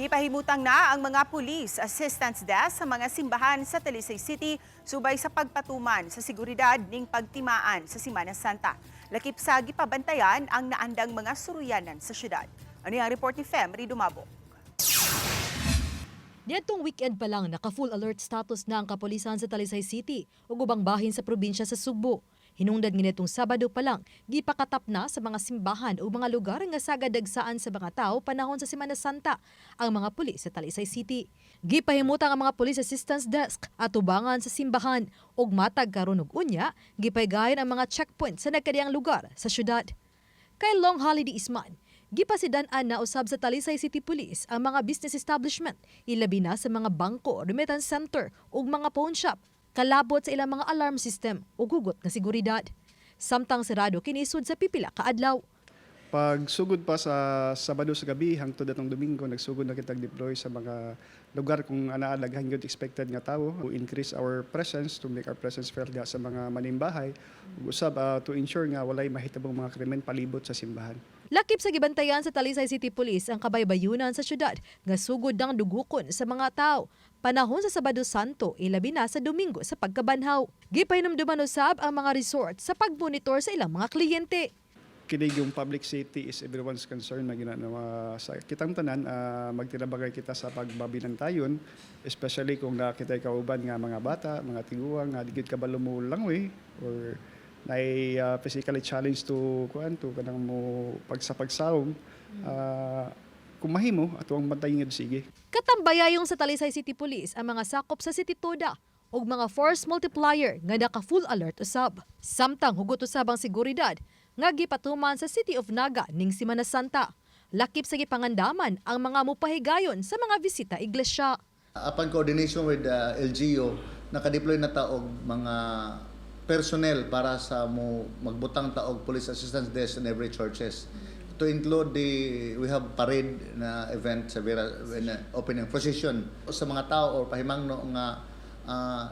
Gipahimutang na ang mga police assistance desk sa mga simbahan sa Talisay City subay sa pagpatuman sa seguridad ning pagtimaan sa Simana Santa. Lakip sa gipabantayan ang naandang mga suruyanan sa syudad. Ano ang report ni Femry Dumabo? Niadtong weekend pa lang, naka-full alert status na ang kapolisan sa Talisay City ug ubang bahin sa probinsya sa Sugbo. Hinungdan nitong Sabado pa lang, gipakatap na sa mga simbahan o mga lugar nga sagadagsaan sa mga tao panahon sa Semana Santa ang mga pulis sa Talisay City. Gipahimutang ang mga police assistance desk at tubangan sa simbahan ug matag karon ug unya, gipaygayon ang mga checkpoint sa nagkadiyang lugar sa syudad. Kay long holiday isman, gipasidan-an na usab sa Talisay City Police ang mga business establishment, ilabi na sa mga bangko, remittance center ug mga pawn shop, kalabot sa ilang mga alarm system ug hugot nga seguridad. Samtang sarado kini sud sa pipila ka adlaw. Pag sugod pa sa Sabado sa gabi hangtod atong Domingo, nagsugod na kitag deploy sa mga lugar kung anaa daghan gyud expected nga tao to increase our presence, to make our presence felt sa mga manimbahay ug usab to ensure nga walay mahitabong mga krimen palibot sa simbahan. Lakip sa gibantayan sa Talisay City Police ang kabaybayunan sa syudad nga sugod ng dugukon sa mga tao panahon sa Sabado Santo, ilabi na sa Domingo sa pagkabanhaw. Gipahinumduman usab ang mga resort sa pagmonitor sa ilang mga kliyente. Kini yung public safety is everyone's concern na ginanawa sa kitang tanan, magtinabangay kita sa pagbabinantayon, especially kung nakita kauban nga mga bata, mga tiguang nga di gyud kabalo mo langoy or nay physically challenged to kuan to kanang mo pagsapagsawong, kung mahimo ato ang bantayan gyud sige. Katambayayong sa Talisay City Police ang mga sakop sa City Toda ug mga force multiplier nga naka full alert usab. Samtang hugot usab ang seguridad nga gipatuman sa City of Naga ning Semana Santa. Lakip sa gipangandaman ang mga mupahigayon sa mga bisita iglesia. Upon coordination with the LGU, nakadeploy na ta og mga personnel para sa mo magbutang ta og police assistance desk in every churches. To include the we have parade na event sa Vera when, opening procession sa mga tao or pahimangno nga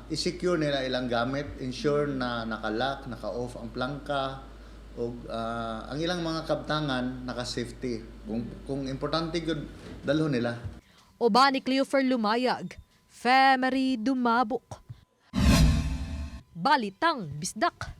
i-secure nila ilang gamit, ensure na naka-lock, naka-off ang plangka ug ang ilang mga kabtangan naka-safety. Kung importante gyud, dalhon nila. Uban ni Cleofer Lumayag, Femery Dumabok. Balitang Bisdak.